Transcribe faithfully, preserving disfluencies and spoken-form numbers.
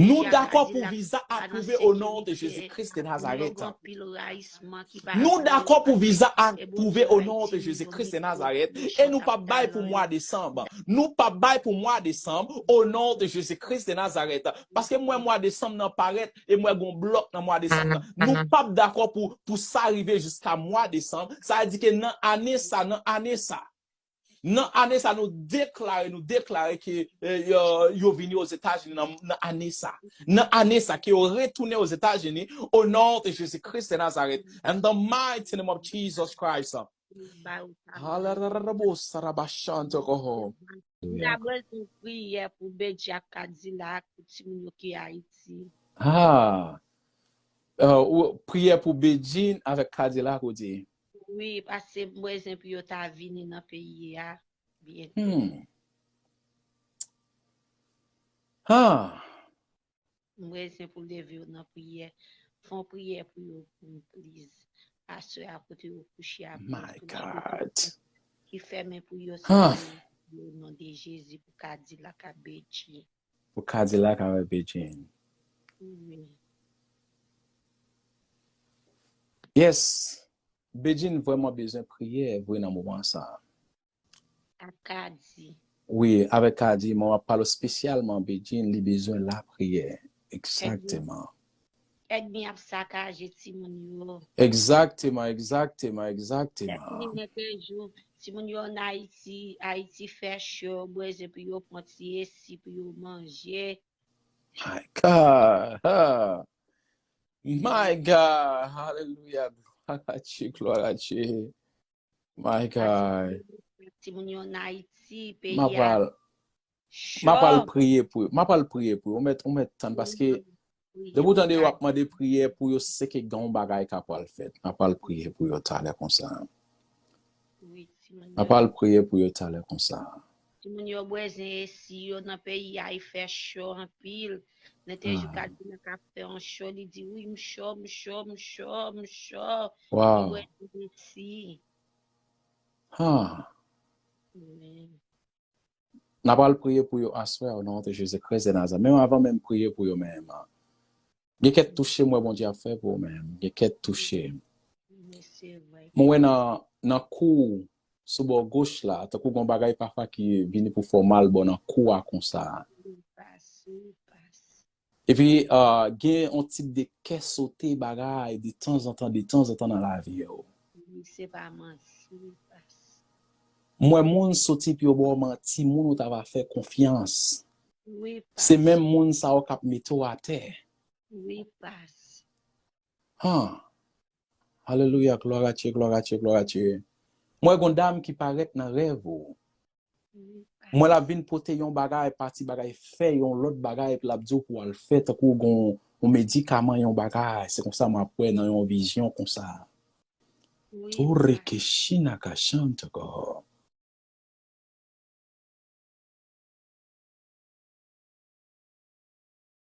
Nou dakò pou viza apwouve o non de Jezi Kris de Nazarèt. Nou dakò pou viza apwouve o non de Jezi Kris de Nazarèt. E nou p ap bay pou mwa desanm. Nou p ap bay pou mwa desanm o non de Jezi Kris de Nazarèt. Paske m wè mwa desanm nan parèt e m wè gon blòk nan mwa desanm nan. Nou p ap dakò pou, pou sa rive jiska mwa desanm. Sa vle di ke nan ane sa, nan ane sa, Nan ane sa, nou deklare, nou deklare ke eh, yo, yo vini Ozetazini nan, nan ane sa. Nan ane sa, ke yo retounen Ozetazini, o non de Jezi Kris de Nazarèt. In the mighty name of Jesus Christ. Alarabosarabashantokoho. M ta bezwen priyè pou Bedjine ak Kadilak, pou timoun yo ki Ayiti. Ah. Uh, priyè pou Bedjine avèk Kadilak, ou di? Wi, paske m bezwen pou yo ta vini nan peyi a byento. Hmm. Ha. M bezwen pou leve yo nan priyè. Fè yon priyè pou yo, pou m, please. Aswè a kote yo kouche a, please, pou m kouche ki fèmen pou yo, Senyè, o non de Jezi, pou Kadilak ak Bedjine. Pou Kadilak avèk Bedjine. Wi. Yes. Bedjine vrèman bezwen priyè vre nan moman sa. Ak Kadi. Wi, avèk Kadi, mwen ap pale espesyalman Bedjine, li bezwen lapriyè. Egzakteman. Ènmi ap sakaje timoun yo. Egzakteman, egzakteman, egzakteman. Ènmi mete jou, timoun yo ann Ayiti, Ayiti fè cho, bezwen pou yo pran ti esi pou yo manje. My God. Ha. My God. Hallelujah. Gloire à Dieu, gloire à Dieu. My God. Timoun yo ann Ayiti, peyi a. M ap al priye pou yo. M ap al priye pou yo. Ou mèt, ou mèt tann paske depi w tande yo ap mande priyè pou yo, se ke gen yon bagay k ap pral fèt. M ap al priye pou yo talè konsa. M ap al priye pou yo talè konsa. Timoun yo bezwen esi, yo nan peyi a, li fè cho anpil. Nètè jou Kadilak ap fè yon cho, li di, wi, m cho, m cho, m cho, m cho. Wow. Li bezwen esi. Ha. N ap al priye pou yo aswè, o non de Jezi Kris de Nazarèt. Menm avan menm priye pou yo menm. Gen kèk touche m wè Bondye ap fè pou ou menm. Gen kèk touche. Mwen wè nan, nan kou sou bò goch la, tankou gon bagay pafwa ki vini pou fè w mal bò nan kou a konsa. Epi, uh, gen yon tip de kè sote bagay de tanzantan, de tanzantan nan lavi yo. Wi, se pa manti, pas. Mwen moun soti pou yo ba w manti, moun ou ta va fè konfyans. Wi, pas. Se menm moun sa yo k ap mete w atè. Wi, pas. Han. Alelouya, gloire à Dieu, gloire à Dieu, gloire à Dieu. Mwen gon dam ki parèt nan rèv ou. Mwen l ap vin pote yon bagay, pati bagay, fè yon lòt bagay, epi l ap di w pou w al fè, tankou gon yon medikaman, yon bagay. Se konsa m ap wè nan yon vizyon konsa. Toreke shinaka shantako.